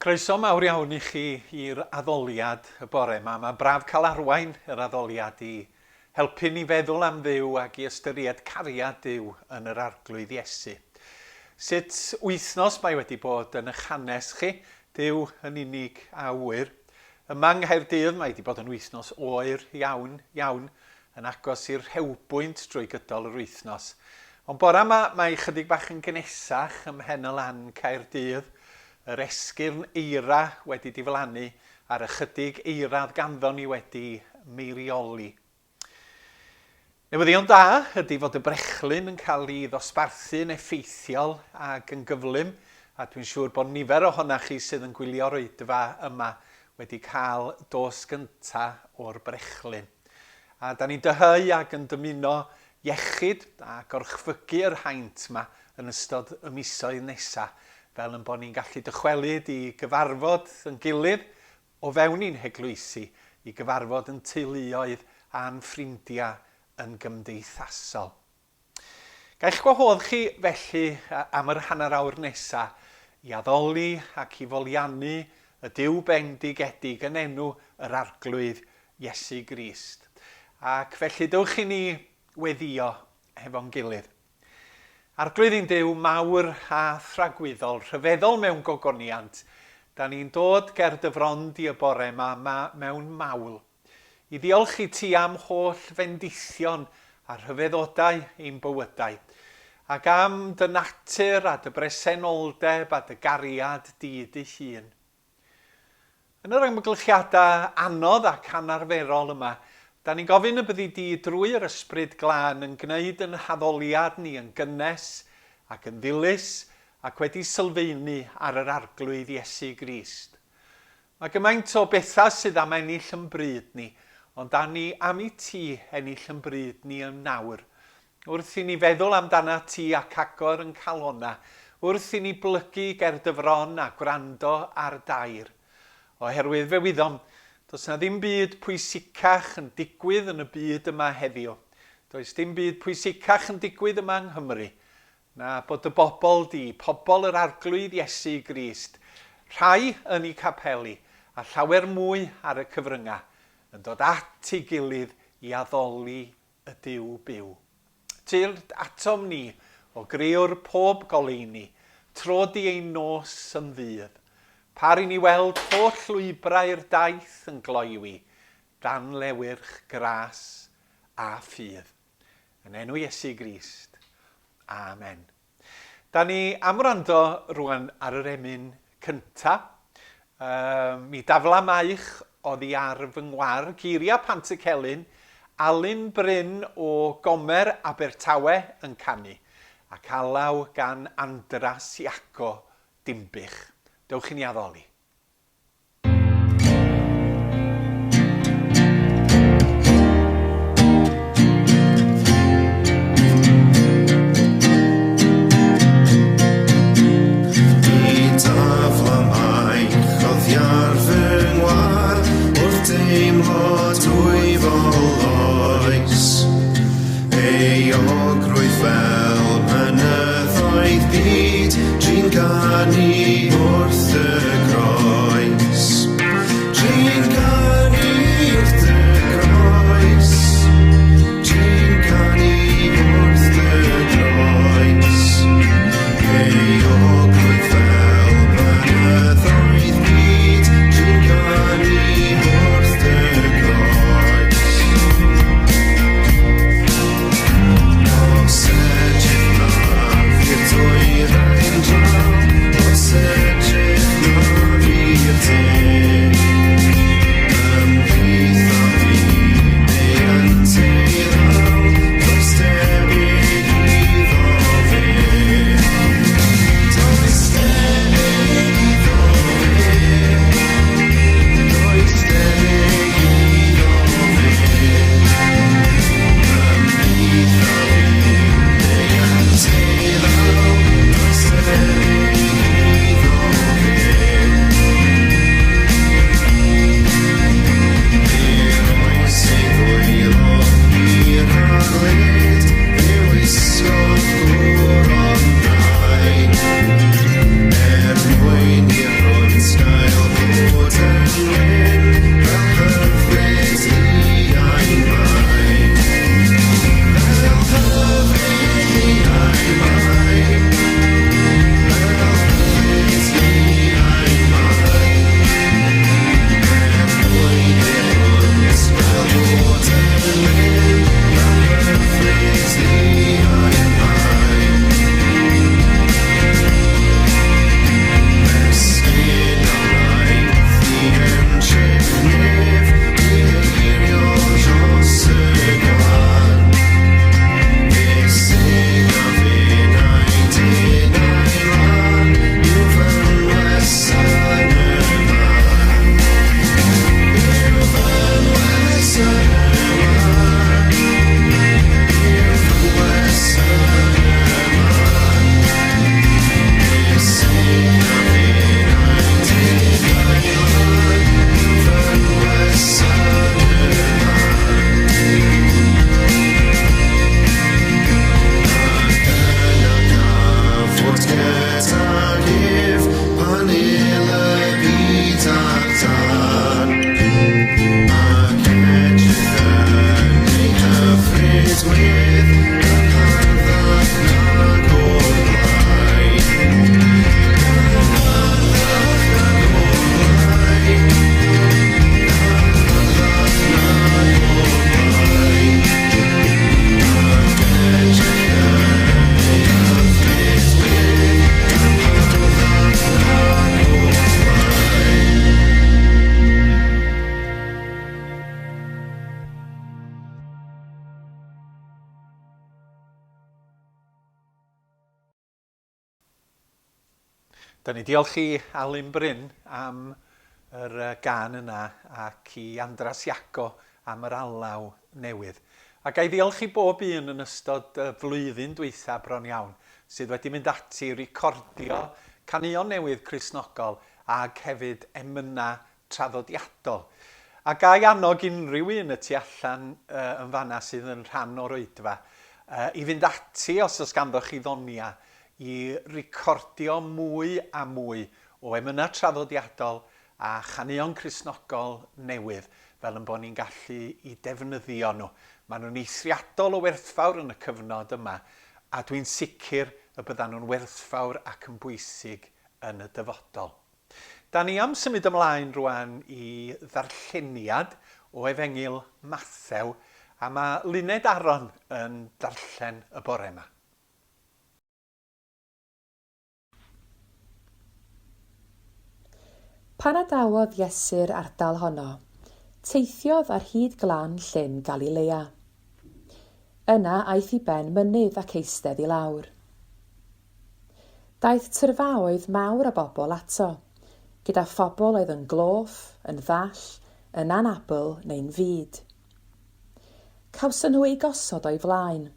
Croeso mawr iawn i chi i'r addoliad y bore yma. Mae'n braf cael arwain yr addoliad i helpu ni feddwl am Dduw ac i ystyried cariad Duw yn yr Arglwydd Iesu. Sut wythnos mae wedi bod yn eich hanes chi? Duw yn unig a ŵyr. Yma yng Nghaerdydd mae wedi bod yn wythnos oer iawn, iawn, yn agos i'r rhewbwynt drwy gydol yr wythnos. Ond bora 'ma mae chydig bach yn gnesach ym Mhen y Lan, Caerdydd, yr esgyrn eira wedi diflannu a'r ychydig eira oedd ganddon ni wedi meirioli. Newyddion da ydy fod y brechlyn yn cael ei ddosbarthu'n effeithiol ac yn gyflym, a dwi'n siŵr bod nifer ohonach chi sydd yn gwylio'r oedfa yma wedi cael dos gynta o'r brechlyn. A da ni'n dyheu ac yn dymuno iechyd a gorchfygu yr haint 'ma yn ystod y misoedd nesa, fel yn bod ni'n gallu dychwelyd i gyfarfod yn gilydd o fewn i'n heglwysi, i gyfarfod yn teuluoedd a'n ffrindiau yn gymdeithasol. Ga i'ch gwahodd chi felly am yr hanner awr nesa i addoli ac i foliannu y Duw bendigedig yn enw yr Arglwydd Iesu Grist. Ac felly dewch i ni weddïo hefo'n gilydd. Arglwydd ein Duw mawr a thragwyddol, rhyfeddol mewn gogoniant, da ni'n dod ger dy fron di y bore 'ma, ma mewn mawl. I ddiolch i ti am holl fendithion a rhyfeddodau ein bywydau, ac am dy natur a dy bresenoldeb a dy gariad di dy hun. Yn yr amgylchiadau anodd ac anarferol yma, da ni'n gofyn y byddi di drwy yr Ysbryd Glân yn gwneud yn haddoliad ni yn gynnes ac yn ddilys ac wedi sylfaenu ar yr Arglwydd Iesu Grist. Mae gymaint o bethau sydd am ennill yn bryd ni, ond da ni am i ti ennill yn bryd ni yn nawr. Wrth i ni feddwl amdanat ti ac agor yn calonna, wrth i ni blygu ger dy fron a gwrando ar dair. Oherwydd fe wyddom, does 'na ddim byd pwysicach yn digwydd yn y byd yma heddiw. Does dim byd pwysicach yn digwydd yma yng Nghymru Na, bod dy bobl di, pobl yr Arglwydd Iesu Grist, rhai yn eu capeli, a llawer mwy ar y cyfryngau, yn dod at ei gilydd i addoli y Duw byw. Tyrd atom ni, o Greawr pob goleuni, tro di ein nos yn ddydd. Par i ni weld holl lwybrau'r daith yn gloywi, dan lewyrch gras a ffydd. Yn enw Iesu Grist. Amen. Da ni am wrando rwan ar yr emyn cynta. Um, mi dafla maich oddi ar fy ngwar, geiriau Pantycelyn, Alun Bryn o Gomer Abertawe yn canu, ac alaw gan Andras Iaco Dinbych. Dewch i ni addoli. Euogrwydd fel mynyddoedd byd, trin ganu wrth y groes. Trin ganu wrth y groes. Trin ganu wrth y groes. Euogrwydd fel mynyddoedd byd, trin ganu wrth y groes. Os edrych naf i'r dwyrain draw, os edrych Da ni diolch i Alun Bryn am yr gân yna ac i Andras Iago am yr alaw newydd. A ga i ddiolch i bob un yn ystod y flwyddyn dwytha bron iawn sydd wedi mynd ati i recordio caneuon newydd Cristnogol ag hefyd emynau traddodiadol. A ga i annog unrhyw un y tu allan yn fanna sydd yn rhan o'r oedfa i fynd ati os oes ganddoch chi ddoniau i recordio mwy a mwy o emynau traddodiadol a chaneuon Cristnogol newydd fel yn bod ni'n gallu i defnyddio nhw. Maen nhw'n eithriadol o werthfawr yn y cyfnod yma a dwi'n sicr y byddan nhw'n werthfawr ac yn bwysig yn y dyfodol. Da ni am symud ymlaen rwan i ddarlleniad o Efengyl Mathew, a mae Luned Aron yn darllen y bore yma. Pan adawodd Iesu'r ardal honno, teithiodd ar hyd glan Llyn Galilea. Yna aeth i ben mynydd ac eistedd i lawr. Daeth tyrfaoedd mawr o bobl ato, gyda phobl oedd yn gloff, yn ddall, yn anabl neu'n fud. Cawson nhw eu gosod o'i flaen,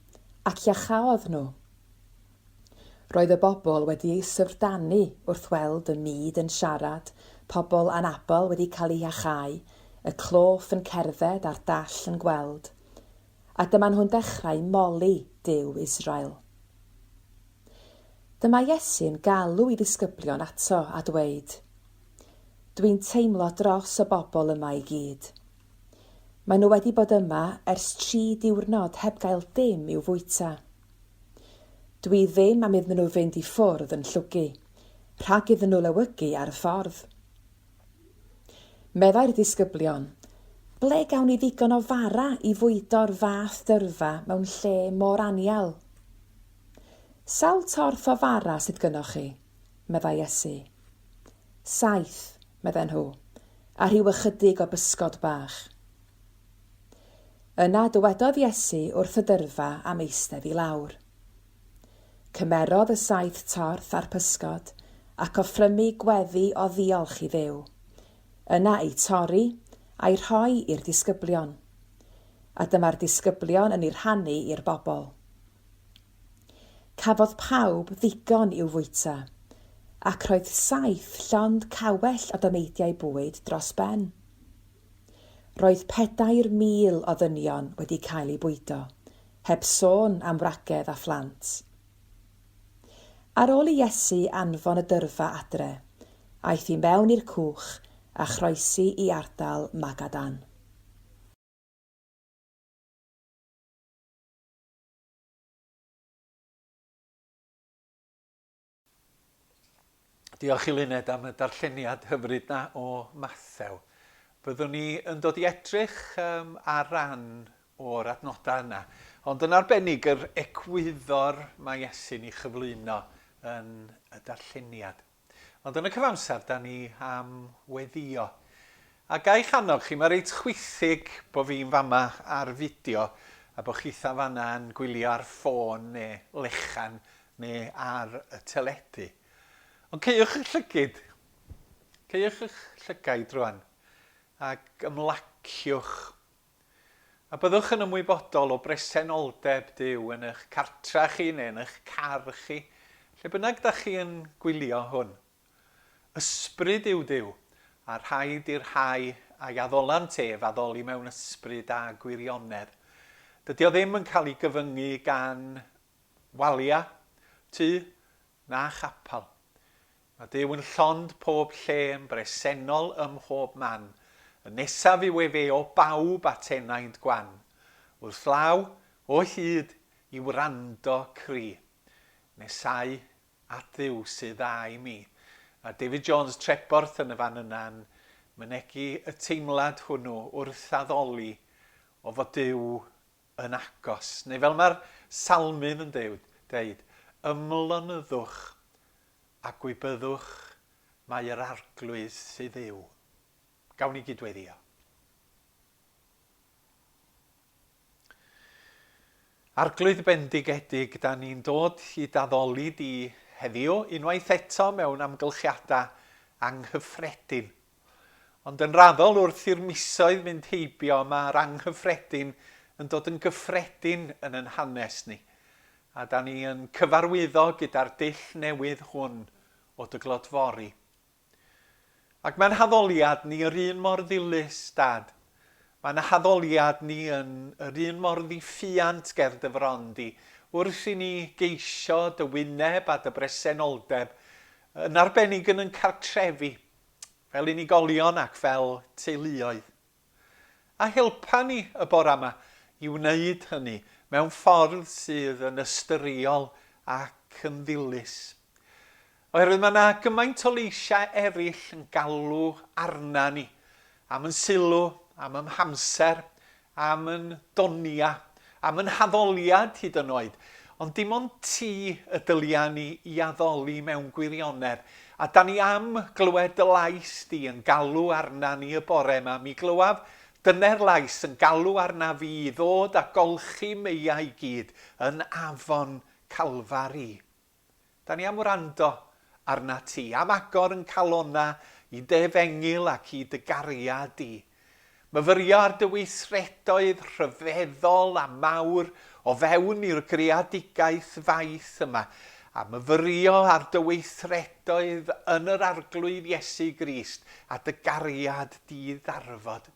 ac iachaodd nhw. Roedd y bobl wedi eu syfrdanu wrth weld y mud yn siarad, pobl anabl wedi cael eu hiachau, y cloff yn cerdded a'r dall yn gweld. A dyma nhw'n dechrau moli Duw Israel. Dyma Iesu'n galw ei ddisgyblion ato a dweud, Dwi'n teimlo dros y bobl yma i gyd. Maen nhw wedi bod yma ers tri diwrnod heb gael dim i'w fwyta. Dwi ddim am iddyn nhw fynd i ffwrdd yn llwgu, rhag iddyn nhw lewygu ar y ffordd. Meddai'r disgyblion, Ble gawn ni ddigon o fara i fwydo'r fath dyrfa mewn lle mor anial? Sawl torth o fara sydd gynnoch chi? meddai Iesu. Saith, medden nhw, a rhyw ychydig o bysgod bach. Yna dywedodd Iesu wrth y dyrfa am eistedd i lawr. Cymerodd y saith torth a'r pysgod, ac offrymu gweddi o ddiolch i Dduw. Yna eu torri, a'u rhoi i'r disgyblion. A dyma'r disgyblion yn eu rhannu i'r bobl. Cafodd pawb ddigon i'w fwyta, ac roedd saith llond cawell o dameidiau bwyd dros ben. Roedd 4,000 o ddynion wedi cael eu bwydo, heb sôn am wragedd a phlant. Ar ôl i Iesu anfon y dyrfa adre, aeth i mewn i'r cwch a chroesi i ardal Magadan. Diolch i Luned am y darlleniad hyfryd 'na o Mathew. Byddwn ni yn dod i edrych um, ar ran o'r adnodau yna, ond yn arbennig yr egwyddor mae Iesu'n ei chyflwyno yn y darlleniad. Ond yn y cyfamser, da ni am weddio. A ga i'ch annog chi, mae reit chwithig bo fi'n fama ar fideo a bo chitha fanna yn gwylio ar ffôn neu lechan neu ar y teledu. Ond caewch eich llygid, caewch eich llygaid rwan, ac ymlaciwch. A byddwch yn ymwybodol o bresenoldeb Duw yn eich cartra chi neu yn eich car chi, lle bynnag da chi yn gwylio hwn. Ysbryd yw Duw, a rhaid i'r rhai a'i addolant ef addoli mewn ysbryd a gwirionedd. Dydy o ddim yn cael ei gyfyngu gan Walia, tŷ, na chapel. Mae Duw yn llond pob lle, yn bresennol ym mhob man. Y nesaf yw efe o bawb at enaid gwan. Wrth law, o hyd, i wrando cri. Nesáu at Dduw sydd dda i mi. Mae David Jones Treborth yn y fan yna'n mynegi y teimlad hwnnw wrth addoli o fod Duw yn agos, neu fel mae'r Salmydd yn deud, Ymlonyddwch a gwybyddwch mai yr Arglwydd sydd Dduw. Gawn ni gydweddïo. Arglwydd bendigedig, da ni'n dod i d'addoli di heddiw, unwaith eto mewn amgylchiadau anghyffredin. Ond yn raddol wrth i'r misoedd fynd heibio mae'r anghyffredin yn dod yn gyffredin yn yn hanes ni. A da ni yn cyfarwyddo gyda'r dull newydd hwn o dy glodfori. Ac mae'n haddoliad ni yr un mor ddilys, Dad. Mae'n haddoliad ni yn yr un mor ddiffuant ger dy fron di, wrth i ni geisio dy wyneb a dy bresenoldeb, yn arbennig yn yn cartrefi, fel unigolion ac fel teuluoedd. A helpa ni y bore 'ma i wneud hynny mewn ffordd sydd yn ystyriol ac yn ddilys. Oherwydd mae 'na gymaint o leisiau eraill yn galw arna ni, am yn sylw, am ym hamser, am yn donia, am yn haddoliad hyd yn oed, ond dim ond ti y dylia ni i addoli mewn gwirionedd, a da ni am glywed dy lais di yn galw arna ni y bore 'ma, mi glywaf dyner lais yn galw arna fi i ddod a golchi meiau i gyd yn afon Calfari. Da ni am wrando arnat ti, am agor yn calonna i dy efengyl ac i dy gariad di. Myfyrio ar dy weithredoedd rhyfeddol a mawr o fewn i'r greadigaeth faith yma, a myfyrio ar dy weithredoedd yn yr Arglwydd Iesu Grist a dy gariad di-ddarfod.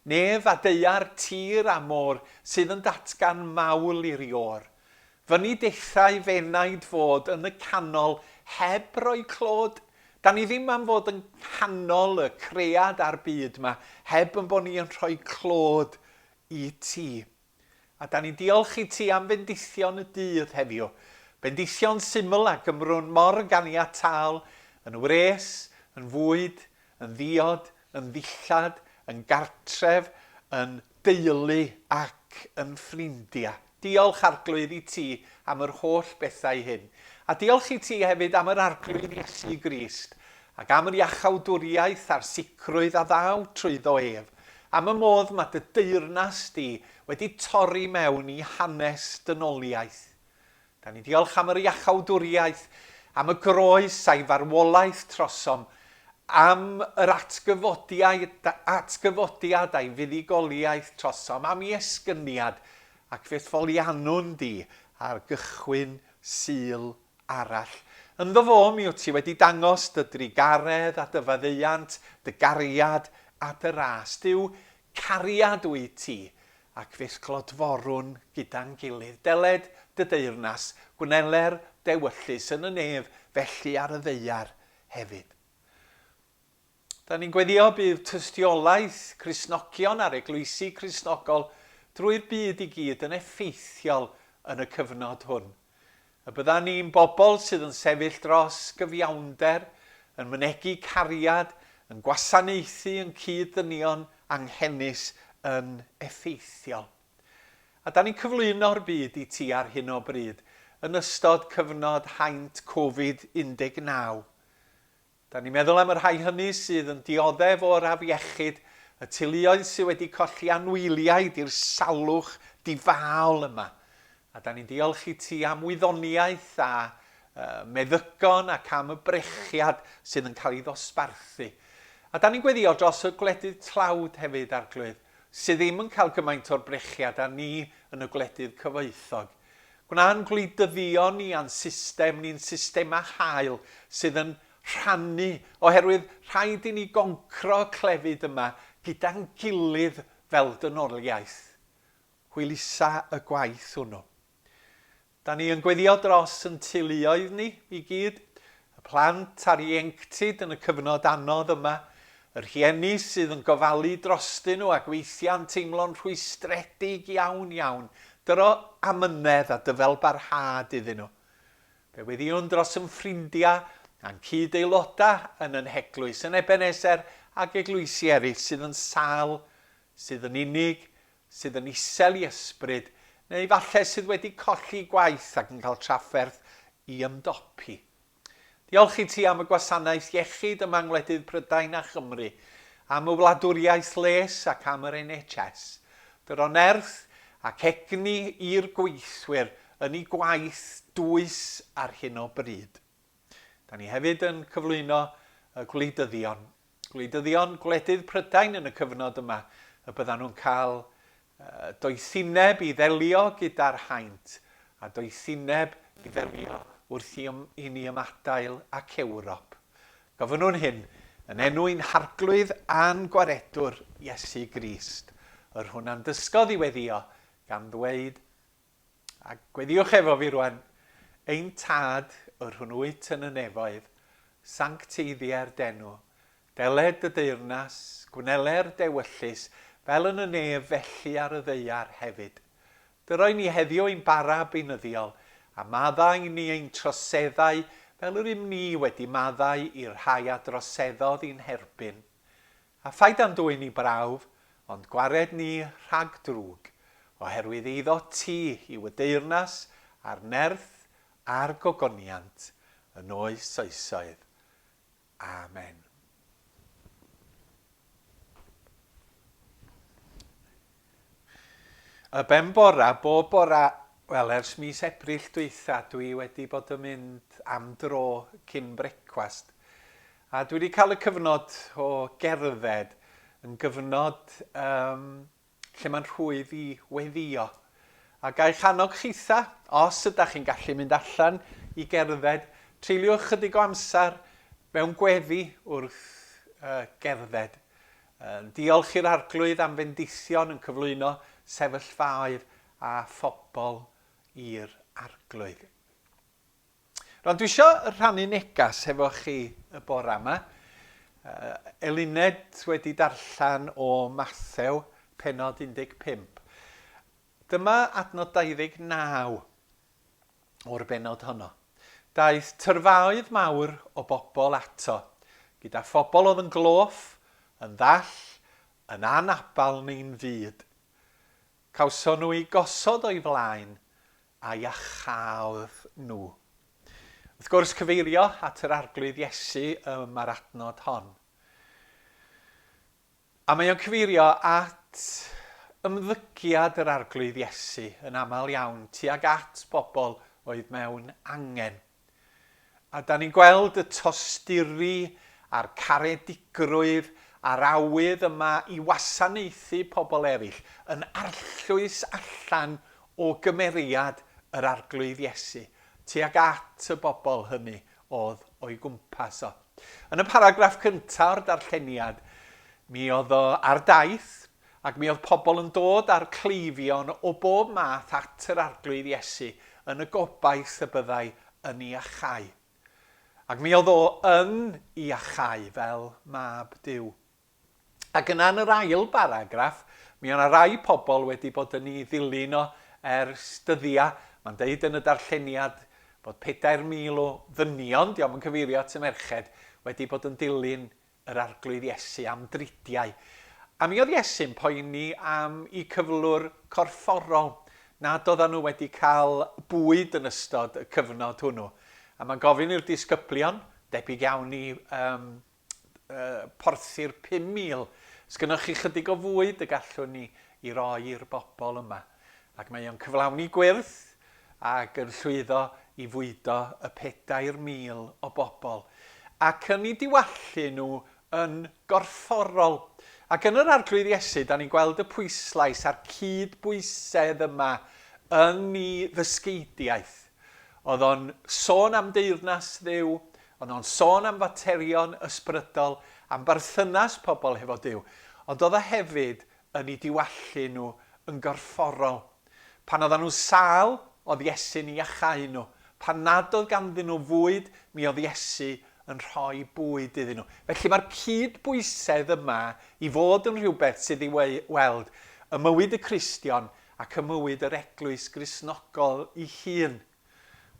Nef a daear, tir a môr sydd yn datgan mawl i'r Iôr. Fyny dethau f'enaid fod yn y canol heb roi clod. Da ni ddim am fod yng nghanol y cread a'r byd 'ma heb yn bod ni yn rhoi clod i ti. A da ni'n diolch i ti am fendithion y dydd heddiw. Bendithion syml a gymrwn mor ganiataol yn wres, yn fwyd, yn ddiod, yn ddillad, yn gartref, yn deulu ac yn ffrindiau. Diolch, Arglwydd, i ti am yr holl bethau hyn. A diolch i ti hefyd am yr Arglwydd Iesu Grist, ac am yr iachawdwriaeth a'r sicrwydd a ddaw trwyddo ef, am y modd mae dy deyrnas di wedi torri mewn i hanes dynoliaeth. Da ni'n diolch am yr iachawdwriaeth, am y groes a'i farwolaeth trosom, am yr atgyfodiad a'i fuddugoliaeth trosom, am ei esgyniad, ac fe'th foliannwn di ar gychwyn Sul arall. Ynddo fo mi wyt ti wedi dangos dy drugaredd a dy faddeuant, dy gariad a dy ras. Duw, cariad wyt ti, ac fe'th glodforwn gyda'n gilydd. Deled dy deyrnas, gwneler d'ewyllys yn y nef, felly ar y ddaear hefyd. Da ni'n gweddio bydd tystiolaeth Cristnogion a'r eglwysi Cristnogol drwy'r byd i gyd yn effeithiol yn y cyfnod hwn. Y byddan ni'n bobl sydd yn sefyll dros gyfiawnder, yn mynegi cariad, yn gwasanaethu yn cyd-ddynion anghenus yn effeithiol. A da ni'n cyflwyno'r byd i ti ar hyn o bryd, yn ystod cyfnod haint Covid 19. Da ni'n meddwl am y rhai hynny sydd yn dioddef o'r afiechyd, y teuluoedd sydd wedi colli anwyliaid i'r salwch difaol yma. A da ni'n diolch i ti am wyddoniaeth a meddygon ac am y brechiad sydd yn cael ei ddosbarthu. A da ni'n gweddio dros y gwledydd tlawd hefyd, Arglwydd, sydd ddim yn cael gymaint o'r brechiad â ni yn y gwledydd cyfoethog. Gwna'n gwleidyddion ni a'n system ni'n systemau hael sydd yn rhannu, oherwydd rhaid i ni goncro y clefyd yma gyda'n gilydd fel dynoliaeth. Hwylusa y gwaith hwnnw. Da ni yn gweddio dros yn teuluoedd ni i gyd, y plant a'r ieuenctid yn y cyfnod anodd yma, y rhieni sydd yn gofalu drostyn nhw ac weithiau'n teimlo'n rhwystredig iawn iawn, dyro amynedd a dyfelbarhad iddyn nhw. Fe weddïwn dros yn ffrindiau a'n cyd-aelodau yn yn heglwys yn Ebenezer ac eglwysi eraill sydd yn sâl, sydd yn unig, sydd yn isel i ysbryd, neu falle sydd wedi colli gwaith ac yn cael trafferth i ymdopi. Diolch i ti am y gwasanaeth iechyd yma yng ngwledydd Prydain a Chymru, am y wladwriaeth les ac am yr NHS. Dyro nerth ac egni i'r gweithwyr yn eu gwaith dwys ar hyn o bryd. Da ni hefyd yn cyflwyno y gwleidyddion. Gwleidyddion gwledydd Prydain yn y cyfnod yma y byddan nhw'n cael doethineb i ddelio gyda'r haint a doethineb i ddelio wrth i, i ni ymadael ac Ewrop. Gofynnwn hyn yn enw ein Harglwydd a'n Gwaredwr Iesu Grist, yr hwn a'n dysgodd i weddïo, gan ddweud, A gweddïwch efo fi rwan, Ein Tad, yr hwn wyt yn y nefoedd, sancteiddier d'enw. Deled dy deyrnas, gwneler d'ewyllys, fel yn y nef felly ar y ddaear hefyd. Dyroi ni heddiw ein bara beunyddiol, a maddau i ni ein troseddau fel yr ym ni wedi maddau i'r rhai a droseddodd i'n herbyn. A phaid â'n dwyn i brawf, ond gwared ni rhag drwg, oherwydd eiddo ti yw y deyrnas, a'r nerth, a'r gogoniant, yn oes oesoedd. Amen. Y ben bora, bob bora, wel ers mis Ebrill dwytha, dwi wedi bod yn mynd am dro cyn brecwast. A dwi wedi cael y cyfnod o gerdded yn gyfnod um, lle mae'n rhwydd i weddïo. A ga i'ch annog chitha, os ydach chi'n gallu mynd allan i gerdded, treuliwch chydig o amser mewn gweddi wrth uh, gerdded. Yn diolch i'r Arglwydd am fendithion yn cyflwyno sefyllfaoedd a phobl i'r Arglwydd. Rwan, dwi eisiau rhannu negas hefo chi y bore yma. Eluned wedi darllen o Mathew, penod 15. Dyma adnod 29 o'r benod honno. Daeth tyrfaoedd mawr o bobl ato, gyda phobl oedd yn gloff, yn ddall, yn anabal neu'n fud. Cawson nhw eu gosod o'i flaen a iachaodd nhw. Wrth gwrs, cyfeirio at yr Arglwydd Iesu y mae'r adnod hon. A mae o'n cyfeirio at ymddygiad yr Arglwydd Iesu yn aml iawn tuag at bobl oedd mewn angen. A da ni'n gweld y tosturi a'r caredigrwydd a'r awydd yma i wasanaethu pobl eraill yn arllwys allan o gymeriad yr Arglwydd Iesu tuag at y bobl hynny oedd o'i gwmpas o. Yn y paragraff cyntaf o'r darlleniad, mi oedd o ar daith Ac mi oedd pobl yn dod â'r cleifion o bob math at yr Arglwydd Iesu yn y gobaith y byddai yn iachau. Ac mi oedd o yn iachau fel Mab Duw. Ac yna yn yr ail baragraff, mi oedd 'na rai pobl wedi bod yn ei ddilyn o ers dyddiau. Mae'n deud yn y darlleniad bod 4,000 o ddynion, dio'm yn cyfeirio at y merched, wedi bod yn dilyn yr Arglwydd Iesu am dridiau. A mi oedd Iesu'n poeni am eu cyflwr corfforol, nad oeddan nhw wedi cael bwyd yn ystod y cyfnod hwnnw. A mae'n gofyn i'r disgyblion, debyg iawn i um, uh, porthi'r 5,000, sgynnoch chi chydig o fwyd y gallwn ni i roi i'r bobl yma. Ac mae o'n cyflawni gwyrth ac yn llwyddo i fwydo y 4,000 o bobl, ac yn eu diwallu nhw yn gorfforol. Ac yn yr Arglwydd Iesu, da ni'n gweld y pwyslais a'r cyd-bwysedd yma yn ei ddysgeidiaeth. Oedd o'n sôn am deyrnas Dduw, oedd o'n sôn am faterion ysbrydol, am berthynas pobl hefo Duw, ond oedd o hefyd yn eu diwallu nhw yn gorfforol. Pan oeddan nhw'n sâl, oedd Iesu'n iachau nhw. Pan nad oedd ganddyn nhw fwyd, mi oedd Iesu yn rhoi bwyd iddyn nhw. Felly mae'r cyd-bwysedd yma i fod yn rhywbeth sydd i'w weld ym mywyd y Cristion ac ym mywyd yr Eglwys Gristnogol ei hun.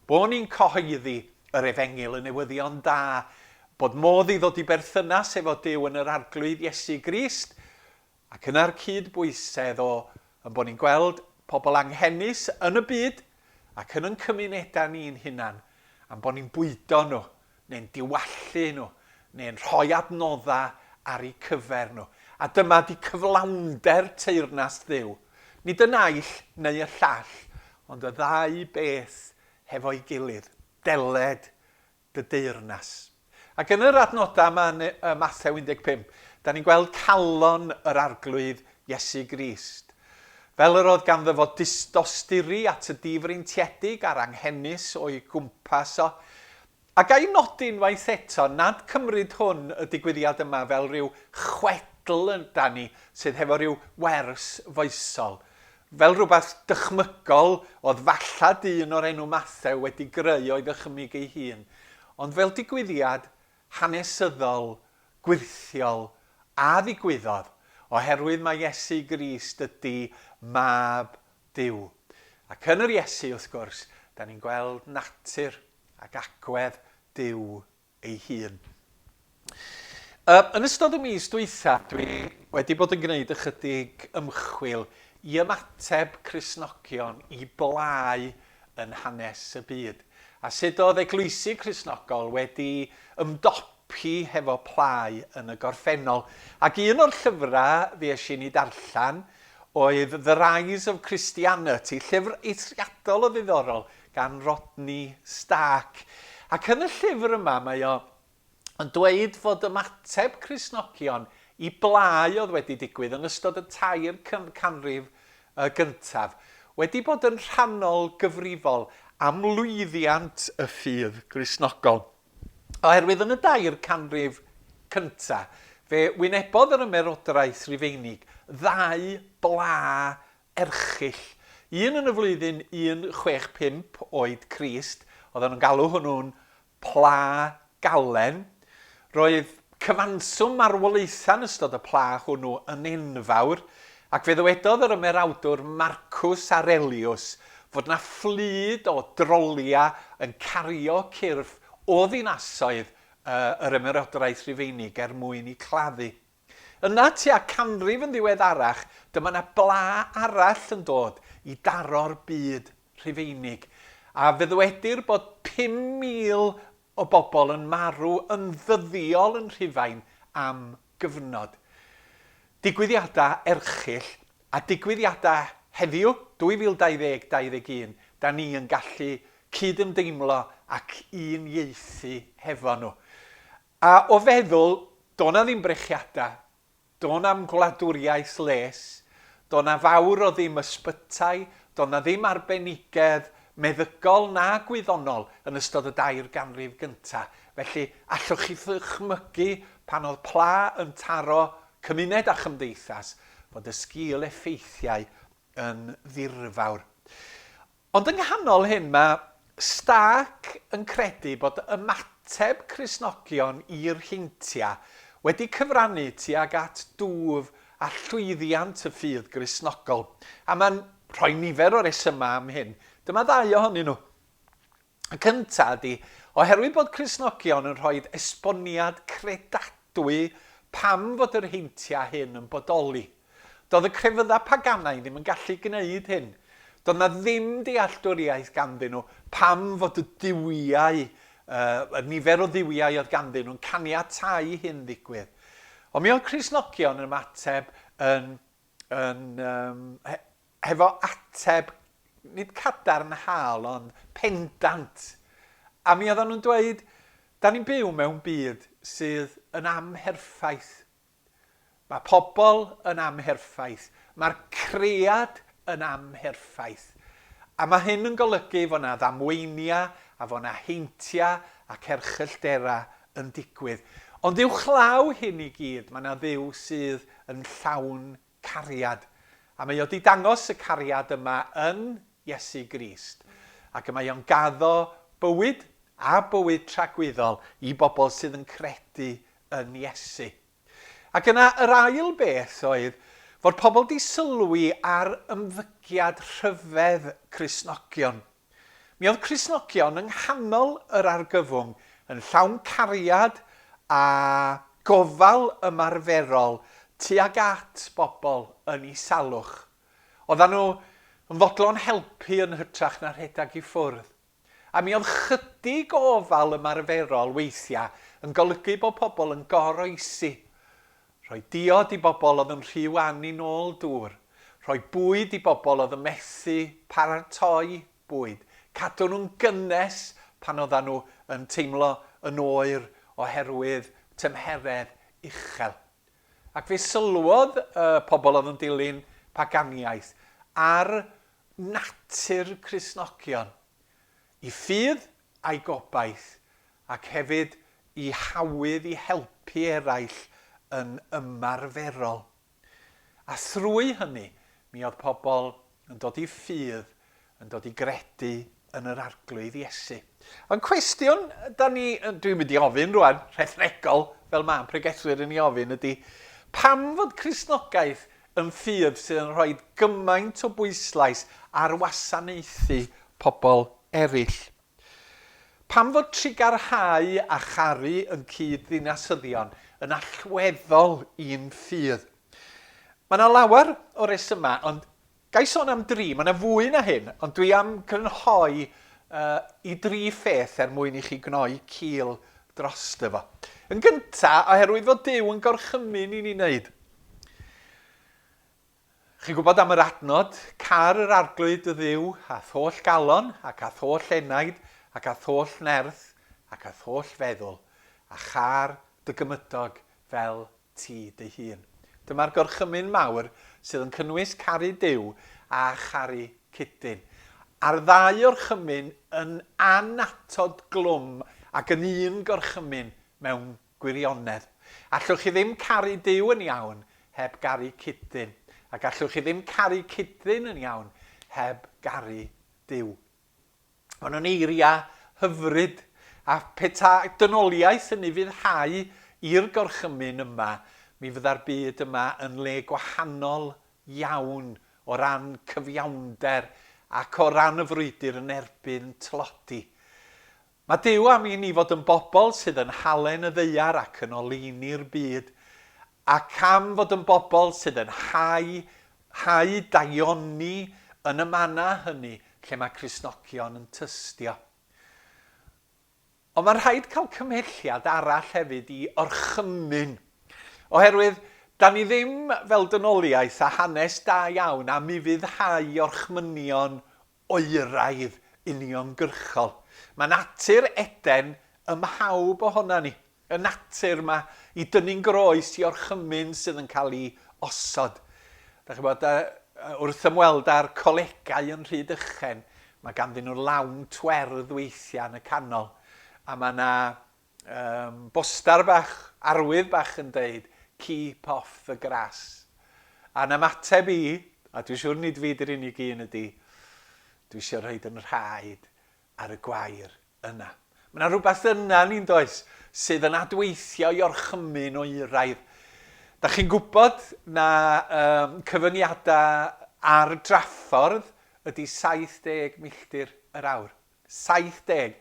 Bo ni'n cyhoeddi yr Efengyl, y newyddion da, bod modd i ddod i berthynas efo Duw yn yr Arglwydd Iesu Grist, Ac yna'r cyd-bwysedd o yn bod ni'n gweld pobl anghenus yn y byd ac yn yn cymunedau ni'n hunan, a'n bod ni'n bwydo nhw, neu'n diwallu nhw, neu'n rhoi adnoddau ar eu cyfer nhw. A dyma 'di cyflawnder teyrnas Dduw. Nid y naill neu y llall, ond y ddau beth hefo'i gilydd. Deled. dy deyrnas. Ac yn yr adnodau yma yn Mathew 15, da ni'n gweld calon yr Arglwydd Iesu Grist. Fel yr oedd ganddo fo distosturi at y difreintiedig a'r anghenus o'i gwmpas o. A ga i nodi unwaith eto nad cymryd hwn, y digwyddiad yma, fel rhyw chwedl yda ni sydd hefo rhyw wers foesol. Fel rhywbeth dychmygol oedd falla dyn o'r enw Mathew wedi greu o'i ddychymyg ei hun, ond fel digwyddiad hanesyddol, gwyrthiol a ddigwyddodd, oherwydd mai Iesu Grist ydi Mab Duw. Ac yn yr Iesu, wrth gwrs, da ni'n gweld natur ac agwedd Duw ei hun. Yn ystod y mis dwytha, dwi wedi bod yn gwneud ychydig ymchwil i ymateb Cristnogion i blâu yn hanes y byd, a sut oedd eglwysi Cristnogol wedi ymdopi hefo plâu yn y gorffennol. Ac un o'r llyfrau fues i'n ei darllen oedd The Rise of Christianity, llyfr eithriadol o ddiddorol gan Rodney Stark. Ac yn y llyfr yma mae o yn dweud fod ymateb Cristnogion i blâu oedd wedi digwydd yn ystod y tair canrif gyntaf wedi bod yn rhannol gyfrifol am lwyddiant y ffydd Gristnogol. Oherwydd yn y dair canrif cyntaf, fe wynebodd yr Ymerodraeth Rufeinig ddau bla erchyll. Un yn y flwyddyn 165 oed Crist, oedden nhw'n galw hwnnw'n Pla Galen. Roedd cyfanswm marwolaethau yn ystod y pla hwnnw yn enfawr, ac fe ddywedodd yr ymerawdwr Marcus Aurelius fod 'na fflyd o droliau yn cario cyrff o ddinasoedd yr Ymerodraeth Rufeinig er mwyn eu claddu. Yna, tua canrif yn ddiweddarach, dyma 'na bla arall yn dod i daro'r byd Rhufeinig, a fe ddywedir bod 5,000 o bobl yn marw yn ddyddiol yn Rhufain am gyfnod. Digwyddiadau erchyll, a digwyddiadau heddiw, 2020, 21, 'da ni yn gallu cyd-ymdeimlo ac uniaethu hefo nhw. A o feddwl, do' 'na ddim brechiadau, do' na'm gwladwriaeth les, do' 'na fawr o ddim ysbytai, do' 'na ddim arbenigedd meddygol na gwyddonol yn ystod y dair ganrif gynta'. Felly, allwch chi ddychmygu pan oedd pla yn taro cymuned a chymdeithas, fod y sgil effeithiau yn ddirfawr. Ond yng nghanol hyn mae Stark yn credu bod ymateb Cristnogion i'r heintiau wedi cyfrannu tuag at dwf a llwyddiant y ffydd Gristnogol, a mae'n rhoi nifer o resymau am hyn. Dyma ddau ohonyn nhw. Y cyntaf ydy, oherwydd bod Cristnogion yn rhoi esboniad credadwy pam fod yr heintiau hyn yn bodoli. Doedd y crefyddau paganaidd ddim yn gallu gwneud hyn. Doedd 'na ddim dealltwriaeth ganddyn nhw pam fod y duwiau, y nifer o dduwiau oedd ganddyn nhw, yn caniatáu i hyn ddigwydd. Ond mi oedd Cristnogion yn ymateb yn, yn, um, hefo ateb, nid cadarnhaol, ond pendant. A mi oedden nhw'n dweud, da ni'n byw mewn byd sydd yn amherffaith. Mae pobl yn amherffaith. Mae'r cread yn amherffaith. A mae hyn yn golygu fod 'na ddamweiniau a fod 'na heintiau ac erchyllterau yn digwydd. Ond uwchlaw hyn i gyd, mae 'na Dduw sydd yn llawn cariad. A mae o 'di dangos y cariad yma yn Iesu Grist. Ac y mae o'n gaddo bywyd a bywyd tragwyddol i bobl sydd yn credu yn Iesu. Ac yna yr ail beth oedd fod pobl 'di sylwi ar ymddygiad rhyfedd Cristnogion. Mi oedd Cristnogion yng nghanol yr argyfwng yn llawn cariad a gofal ymarferol tuag at bobl yn eu salwch. Oeddan nhw yn fodlon helpu yn hytrach na rhedeg i ffwrdd. A mi oedd chydig o ofal ymarferol weithiau yn golygu bod pobl yn goroesi. Rhoi diod i bobl oedd yn rhy wan i nôl dŵr. Rhoi bwyd i bobl oedd yn methu paratoi bwyd. Cadw nhw'n gynnes pan oeddan nhw yn teimlo yn oer oherwydd tymheredd uchel. Ac fe sylwodd y pobl oedd yn dilyn paganiaeth ar natur Cristnogion, i ffydd a'i gobaith, ac hefyd i hawydd i helpu eraill yn ymarferol. A thrwy hynny, mi oedd pobl yn dod i ffydd, yn dod i gredu yn yr Arglwydd Iesu. Ond cwestiwn da ni, dwi'n mynd i ofyn rwan, rhethregol, fel mae pregethwyr yn ei ofyn, ydy, pam fod Cristnogaeth yn ffydd sydd yn rhoi gymaint o bwyslais ar wasanaethu pobl eraill? Pam fod trugarhau a charu yn cyd-ddinasyddion yn allweddol i'n ffydd? Mae yna lawer o resymau, ond ga i sôn am dri, mae yna fwy na hyn, ond dwi am grynhoi uh, i dri pheth er mwyn i chi gnoi cil drosto fo. Yn gyntaf, oherwydd fod Duw yn gorchymyn i ni wneud. Chi'n gwybod am yr adnod, Car yr Arglwydd dy Dduw â'th holl galon, ac â'th holl enaid, ac â'th holl nerth, ac â'th holl feddwl, a châr dy gymydog fel ti dy hun. Dyma'r gorchymyn mawr sydd yn cynnwys caru Duw a charu cydyn. A'r ddau orchymyn yn annatod glwm ac yn un gorchymyn mewn gwirionedd. Allwch chi ddim caru Duw yn iawn heb garu cyd-ddyn, ac allwch chi ddim caru cyd-ddyn yn iawn heb garu Duw. Maen nhw'n eiriau hyfryd, a peta dynoliaeth yn ufuddhau i'r gorchymyn yma, mi fydda'r byd yma yn le gwahanol iawn o ran cyfiawnder ac o ran y frwydr yn erbyn tlodi. Mae Duw am i ni fod yn bobl sydd yn halen y ddaear ac yn oleuni'r byd, ac am fod yn bobl sydd yn hau, hau daioni yn y mannau hynny lle mae Cristnogion yn tystio. Ond mae'n rhaid cael cymhelliad arall hefyd i orchymyn, oherwydd da ni ddim fel dynoliaeth â hanes da iawn am ufuddhau orchmynion oeraidd uniongyrchol. Mae natur Eden ym mhawb ohona ni. Y natur 'ma i dynnu'n groes i orchymyn sydd yn cael ei osod. Da chi'n bod, wrth ymweld â'r colegau yn Rhydychen, mae ganddyn nhw lawnt werdd weithiau yn y canol, a mae yna um, bostar bach, arwydd bach yn deud, keep off the grass. A'n ymateb i, a dwi'n siŵr nid fi di'r unig un ydy, dwi eisiau rhoid yn rhaid ar y gwair yna. Mae yna rhywbeth yna ni'n does, sydd yn adweithio i orchymyn oeraidd. Da chi'n gwybod na um, cyfyngiadau ar draffordd ydy 70 milltir yr awr. 70.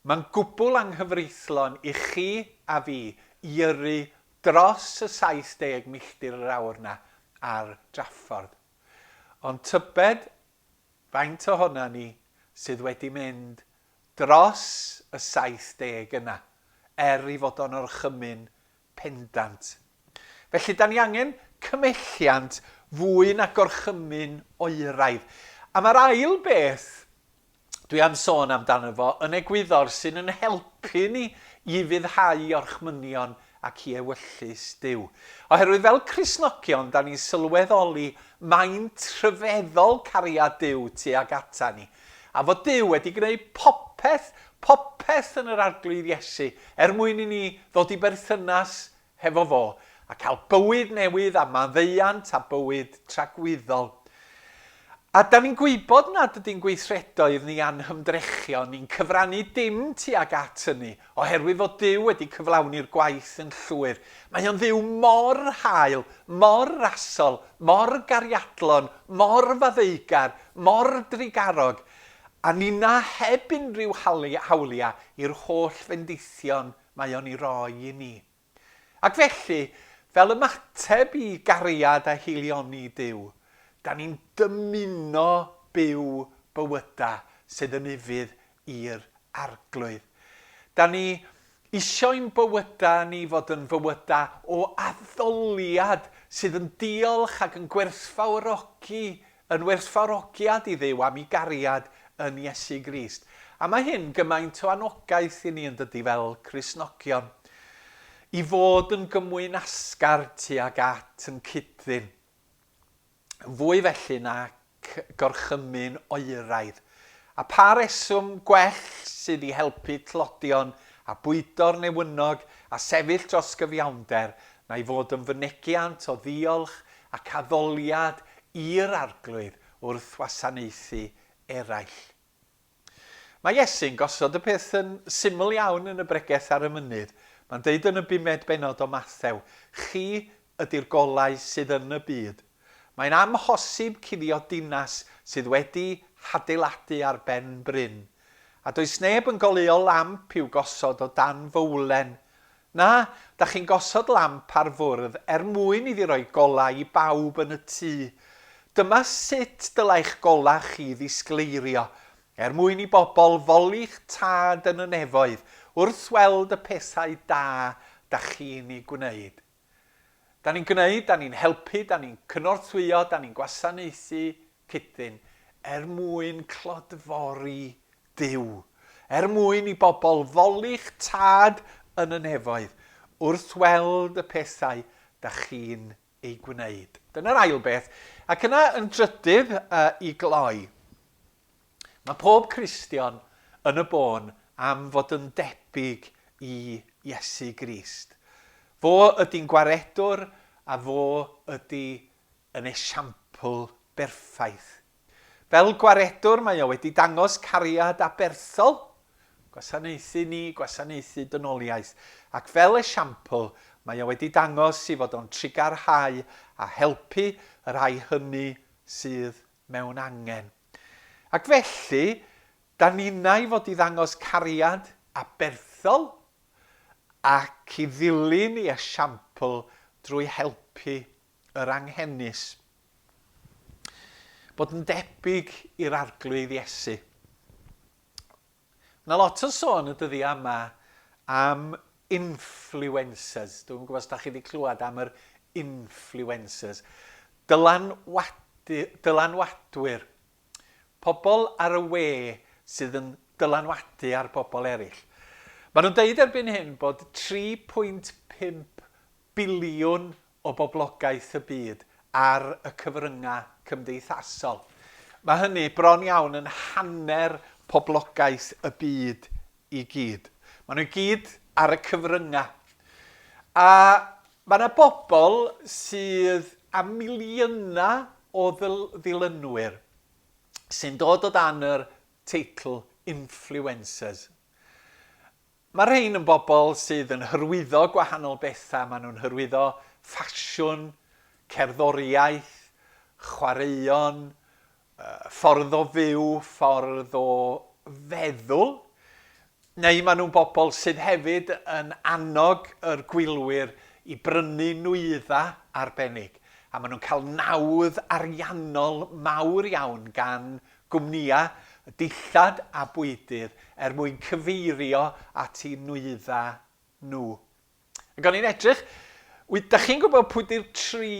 Mae'n gwbl anghyfreithlon i chi a fi i yrru dros y 70 milltir yr awr 'na ar draffordd. Ond tybed faint ohona ni sydd wedi mynd dros y 70 yna, er i fod o'n orchymyn pendant. Felly, da ni angen cymhelliant fwy na gorchymyn oeraidd. A mae'r ail beth dwi am sôn amdano fo yn egwyddor sy'n yn helpu ni i ufuddhau orchmynion ac i ewyllys Duw. Oherwydd fel Cristnogion, da ni'n sylweddoli maint rhyfeddol cariad Duw tuag ata ni. A fod Duw wedi gwneud popeth, popeth yn yr Arglwydd Iesu, er mwyn i ni ddod i berthynas hefo fo, a cael bywyd newydd a maddeuant a bywyd tragwyddol. A da ni'n gwybod nad ydy'n gweithredoedd ni a'n hymdrechion ni'n cyfrannu dim tuag at hynny, oherwydd fod Duw wedi cyflawni'r gwaith yn llwyr. Mae o'n Dduw mor hael, mor rasol, mor gariadlon, mor faddeugar, mor drugarog, a ninna heb unrhyw hawliau i'r holl fendithion mae o'n ei roi i ni. Ac felly, fel ymateb i gariad a haelioni Duw, da ni'n dymuno byw bywyda sydd yn ufudd i'r Arglwydd. Da ni isio i'n bywyda ni fod yn fywyda o addoliad sydd yn diolch ac yn gwerthfawrogi, yn werthfawrogiad i Dduw am ei gariad yn Iesu Grist. A mae hyn gymaint o anogaeth i ni yn dydy fel Cristnogion, i fod yn gymwynasgar tuag at yn cyd-ddyn. Yn fwy felly na gorchymyn oeraidd. A pha reswm gwell sydd i helpu tlodion a bwydo'r newynog a sefyll dros gyfiawnder na i fod yn fynegiant o ddiolch ac addoliad i'r Arglwydd wrth wasanaethu eraill? Mae Iesu'n gosod y peth yn syml iawn yn y Bregeth ar y Mynydd. Mae'n deud yn y bumed bennod o Mathew, Chi ydy'r golau sydd yn y byd. Mae'n amhosib cuddio dinas sydd wedi hadeiladu ar ben bryn. A does neb yn goleuo lamp i'w gosod o dan fowlen. Na, da chi'n gosod lamp ar fwrdd er mwyn iddi roi golau i bawb yn y tŷ. Dyma sut dylai'ch golau chi ddisgleirio, er mwyn i bobl foli'ch Tad yn y nefoedd wrth weld y pethau da da chi'n eu gwneud. Da ni'n gwneud, da ni'n helpu, da ni'n cynorthwyo, da ni'n gwasanaethu cyd-ddyn er mwyn clodfori Duw, er mwyn i bobl foli'ch Tad yn y nefoedd wrth weld y pethau da chi'n eu gwneud. Dyna'r ail beth. Ac yna yn drydydd i gloi, mae pob Cristion yn y bôn am fod yn debyg i Iesu Grist. Fo ydy'n gwaredwr a fo ydy yn esiampl berffaith. Fel gwaredwr mae o wedi dangos cariad aberthol, gwasanaethu ni, gwasanaethu dynoliaeth, ac fel esiampl mae o wedi dangos i fod o'n trugarhau a helpu y rhai hynny sydd mewn angen. Ac felly, da ninnau fod i ddangos cariad aberthol ac i ddilyn ei esiampl drwy helpu yr anghenus. Bod yn debyg i'r Arglwydd Iesu. Mae yna lot o sôn y dyddiau yma am influencers. Dwi'n gwybod os da chi wedi clywed am yr influencers. Dylanwadu, dylanwadwyr. Pobl ar y we sydd yn dylanwadu ar bobl eraill. Maen nhw'n deud erbyn hyn bod 3.5 biliwn o boblogaeth y byd ar y cyfryngau cymdeithasol. Mae hynny bron iawn yn hanner poblogaeth y byd i gyd. Maen nhw i gyd ar y cyfryngau. A mae yna bobl sydd â miliynau o ddilynwyr sy'n dod o dan yr teitl influencers. Mae rhein yn bobl sydd yn hyrwyddo gwahanol bethau, maen nhw'n hyrwyddo ffasiwn, cerddoriaeth, chwaraeon, ffordd o fyw, ffordd o feddwl, neu maen nhw'n bobl sydd hefyd yn annog yr gwylwyr i brynu nwyddau arbennig, a maen nhw'n cael nawdd ariannol mawr iawn gan gwmnïau dillad a bwydydd er mwyn cyfeirio at eu nwyddau nhw. Ac o'n i'n edrych, wyt, da chi'n gwybod pwy di'r tri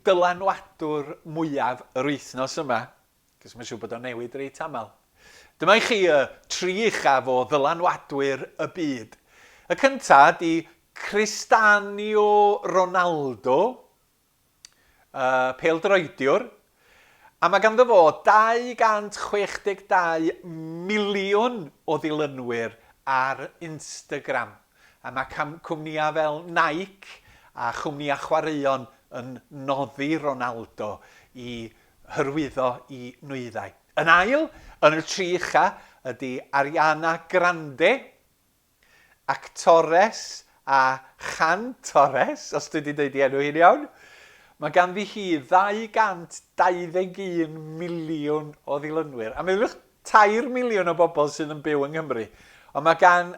dylanwadwr mwyaf yr wythnos yma? Cos mae'n siŵr bod o'n newid reit aml. Dyma i chi y tri uchaf o ddylanwadwyr y byd. Y cynta di Cristiano Ronaldo, uh, pêl-droediwr, a mae ganddo fo 262 miliwn o ddilynwyr ar Instagram. A mae cwmnïau fel Nike a chwmnïau chwaraeon yn noddi Ronaldo i hyrwyddo i nwyddau. Yn ail, yn y tri ucha, ydy Ariana Grande, Actores a chantores, os dwi 'di deud ei enw hi'n iawn. Mae ganddi hi 221 miliwn o ddilynwyr. A meddyliwch, 3 miliwn o bobl sydd yn byw yng Nghymru. Ond mae gan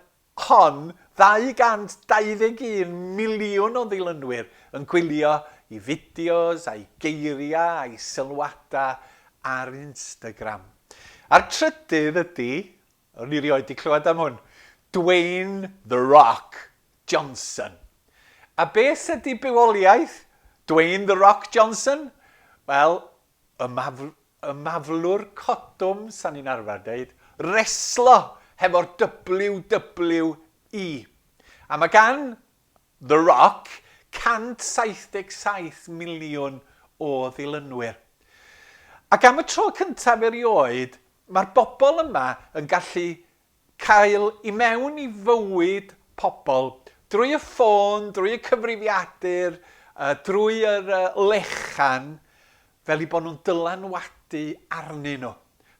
hon 221 miliwn o ddilynwyr yn gwylio i fideos a'i geiriau a'i sylwadau ar Instagram. A'r trydydd ydy O'n i rioed 'di clywed am hwn. Dwayne The Rock Johnson. A beth ydy bywoliaeth Dwayne The Rock Johnson? Wel, y maf- y maflwr codwm, 'sa ni'n arfer deud. Reslo! hefo'r WWE. A mae gan The Rock 177 miliwn o ddilynwyr. Ac am y tro cyntaf erioed, mae'r bobl yma yn gallu cael i mewn i fywyd pobl drwy y ffôn, drwy y cyfrifiadur, drwy yr lechan, fel eu bod nhw'n dylanwadu arnyn nhw.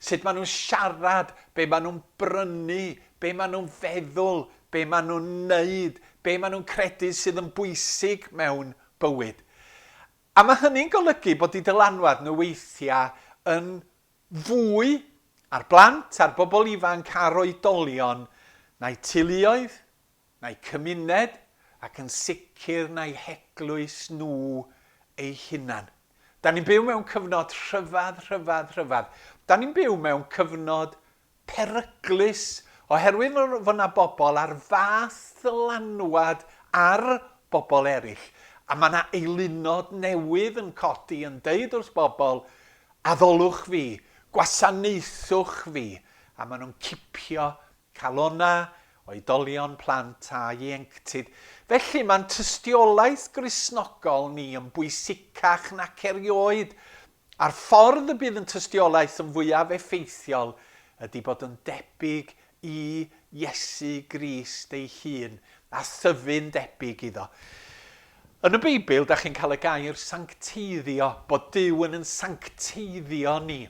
Sut maen nhw'n siarad, be maen nhw'n brynu, be maen nhw'n feddwl, be maen nhw'n wneud, be maen nhw'n credu sydd yn bwysig mewn bywyd. A mae hynny'n golygu bod eu dylanwad nhw weithiau yn fwy ar blant, ar bobl ifanc a'r oedolion na'u teuluoedd, na'u cymuned ac yn sicr na'u heglwys nhw eu hunan. Da ni'n byw mewn cyfnod rhyfedd, rhyfedd, rhyfedd. Da ni'n byw mewn cyfnod peryglus oherwydd fod 'na bobl ar fath ddylanwad ar bobl eraill a mae 'na eilunod newydd yn codi yn deud wrth bobl addolwch fi, gwasanaethwch fi a maen nhw'n cipio calonnau oedolion, plant a ieuenctid. Felly mae'n tystiolaeth Gristnogol ni yn bwysicach nac erioed A'r ffordd y bydd yn tystiolaeth yn fwyaf effeithiol ydy bod yn debyg i Iesu Grist ei hun, a thyfu'n debyg iddo. Yn y Beibl, da chi'n cael y gair sancteiddio, bod Duw yn yn sancteiddio ni.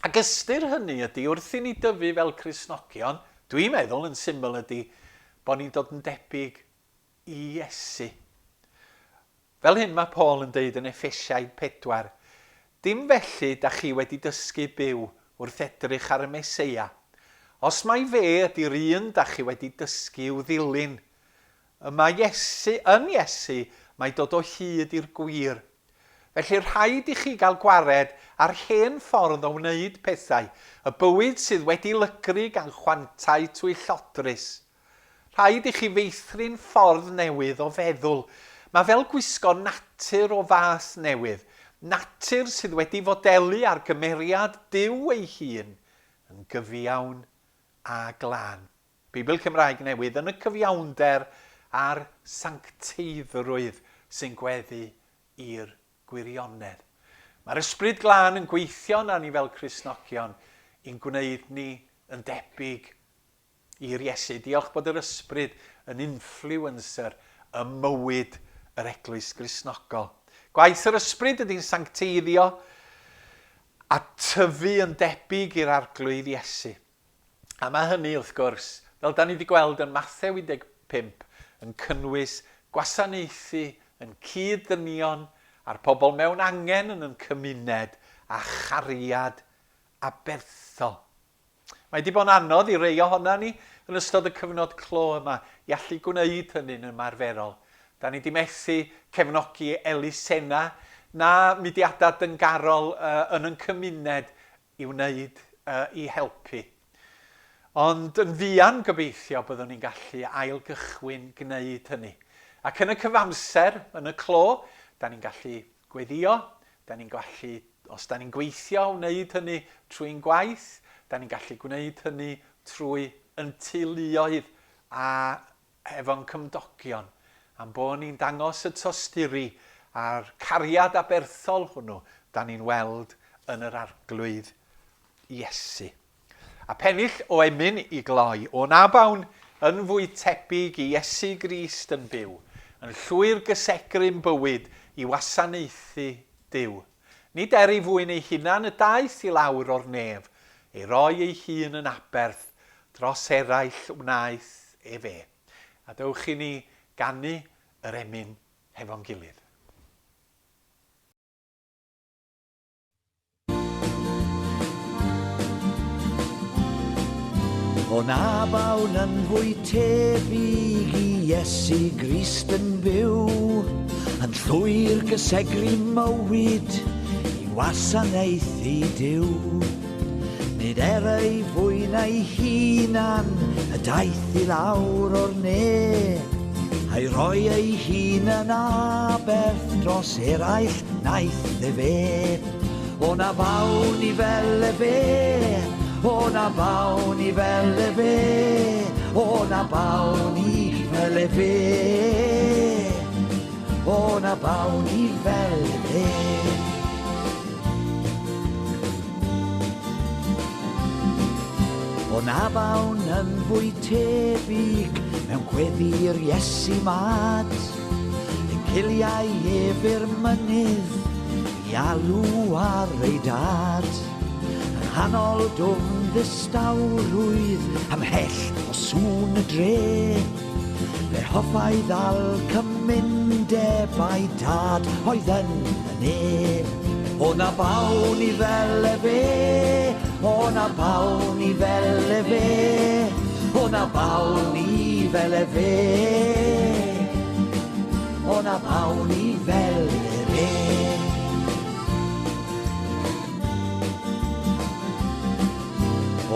Ac ystyr hynny ydy, wrth i ni dyfu fel Cristnogion, dwi'n meddwl yn syml ydy, bod ni'n dod yn debyg i Iesu. Fel hyn mae Paul yn deud yn Effesiaid 4, Dim felly da chi wedi dysgu byw wrth edrych ar y Meseia. Os mai fe ydy'r un da chi wedi dysgu i'w ddilyn. Y mae Iesu, yn Iesu, mae dod o hyd i'r gwir. Felly rhaid i chi gael gwared ar hen ffordd o wneud pethau, y bywyd sydd wedi lygru gan chwantau twyllodrus. Rhaid i chi feithrin ffordd newydd o feddwl. Mae fel gwisgo natur o fath newydd, natur sydd wedi fodelu ar gymeriad Duw ei hun, yn gyfiawn a glân. Beibl Cymraeg Newydd yn y cyfiawnder a'r sancteiddrwydd sy'n gweddu i'r gwirionedd. Mae'r Ysbryd Glân yn gweithio yna ni fel Cristnogion i'n gwneud ni yn debyg i'r Iesu. Diolch bod yr Ysbryd yn influencer ym mywyd yr Eglwys Gristnogol. Gwaith yr Ysbryd ydy'n sancteiddio a tyfu yn debyg i'r Arglwydd Iesu. A mae hynny, wrth gwrs, fel da ni wedi gweld yn Mathew 15, yn cynnwys gwasanaethu yn cyd-ddynion a'r pobl mewn angen yn yn cymuned a chariad aberthol. Mae 'di bod yn anodd i rei ohona ni yn ystod y cyfnod clo yma i allu gwneud hynny'n ymarferol. Da ni 'di methu cefnogi elusennau na mudiadau dyngarol yn yn cymuned i wneud i helpu. Ond yn fuan gobeithio byddwn ni'n gallu ail-gychwyn gwneud hynny. Ac yn y cyfamser, yn y clo, da ni'n gallu Gweddïo, da ni'n gallu, os da ni'n gweithio, wneud hynny trwy'n gwaith, da ni'n gallu gwneud hynny trwy yn teuluoedd a hefo'n cymdogion, a'n bod ni'n dangos y tosturi a'r cariad aberthol hwnnw da ni'n weld yn yr Arglwydd Iesu. A phennill o emyn i gloi, O na bawn yn fwy tebyg i Iesu Grist yn byw, yn llwyr gysegru'n bywyd i wasanaethu Duw. Nid er ei fwyn ei hunan y daeth i lawr o'r nef, ei roi ei hun yn aberth dros eraill wnaeth ef e. A dewch i ni ganu yr emyn hefo'n gilydd. O na bawn yn fwy tebyg i Iesu Grist yn byw, yn llwyr gysegru mywyd i wasanaethu Duw. Nid er ei fwyn ei hunan y daeth i lawr o'r ne, a'i roi ei hun yn aberth dros eraill Naeth efe, o na fawn i fel efe, O na bawn i fel efe, o na bawn i fel efe, o na bawn i fel efe. O na bawn yn fwy tebyg mewn gweddi'r Iesu mad, yn ciliau ef i'r mynydd i alw ar ei dad. Yng nghanol dwfn ddistawrwydd, ymhell o sŵn y dre, fe hoffai ddal cymundeb a'i dad oedd yn y ne. O na bawn i fel efe, o na bawn i fel efe, o na bawn i fel efe, o na bawn i fel efe.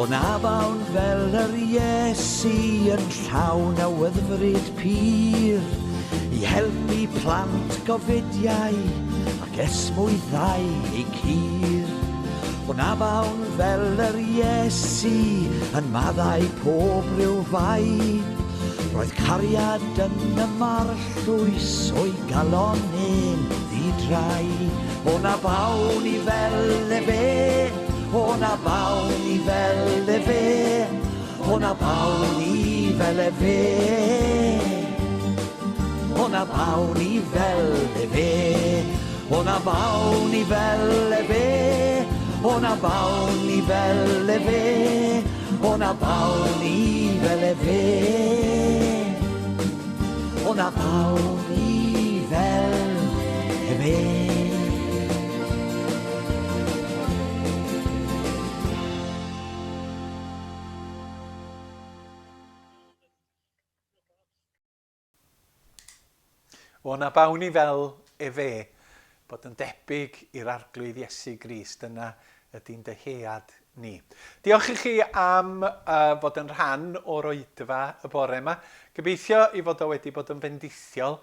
O na bawn fel yr Iesu yn llawn awyddfryd pur i helpu plant gofidiau ac esmwythau eu cur. O na bawn fel yr Iesu yn maddau pob rhyw fai, roedd cariad yn y marllwys o'i galon e'n ddi-drai. O na bawn i fel efe, o na bawn i fel efe, o na bawn i fel efe, o na bawn i fel efe, o na bawn i fel efe, o na bawn i fel efe, o na bawn i fel efe, o na bawn i fel efe. O na bawn i fel efe, bod yn debyg i'r Arglwydd Iesu Grist, dyna ydy'n dyhead ni. Diolch i chi am uh, fod yn rhan o'r oedfa y bore yma. Gobeithio i fod o wedi bod yn fendithiol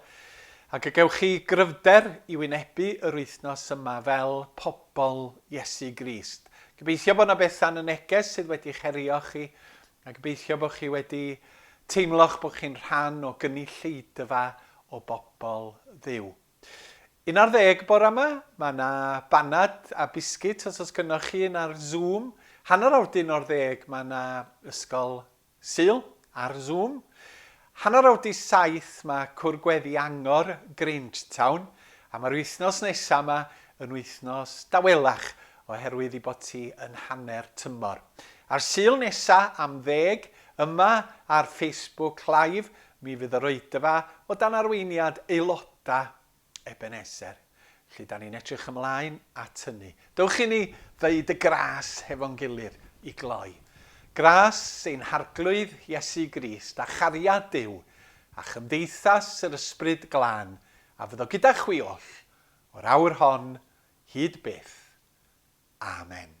ac y gewch chi gryfder i wynebu yr wythnos yma fel pobl Iesu Grist. Gobeithio bod yna bethau yn y neges sydd wedi'ch herio chi A gobeithio bod chi wedi teimlo'ch bod chi'n rhan o gynulleidfa o bobl Dduw. 11 bore yma, mae yna banad a biscuit os oes gynnoch chi un ar Zoom. 11:30 mae yna ysgol Sul ar Zoom. 6:30 mae Cwr Gweddi Angor, Grangetown, a mae'r wythnos nesaf yma yn wythnos dawelach oherwydd ei bod hi yn hanner tymor. A'r Sul nesa am ddeg, yma ar Facebook Live, mi fydd yr oedfa o dan arweiniad aelodau Ebenezer. Felly da ni'n edrych ymlaen at hynny. Dewch i ni ddeud y gras hefo'n gilydd i gloi. Gras ein Harglwydd Iesu Grist a chariad Duw a chymdeithas yr Ysbryd Glân a fyddo gyda chwi oll o'r awr hon hyd byth. Amen.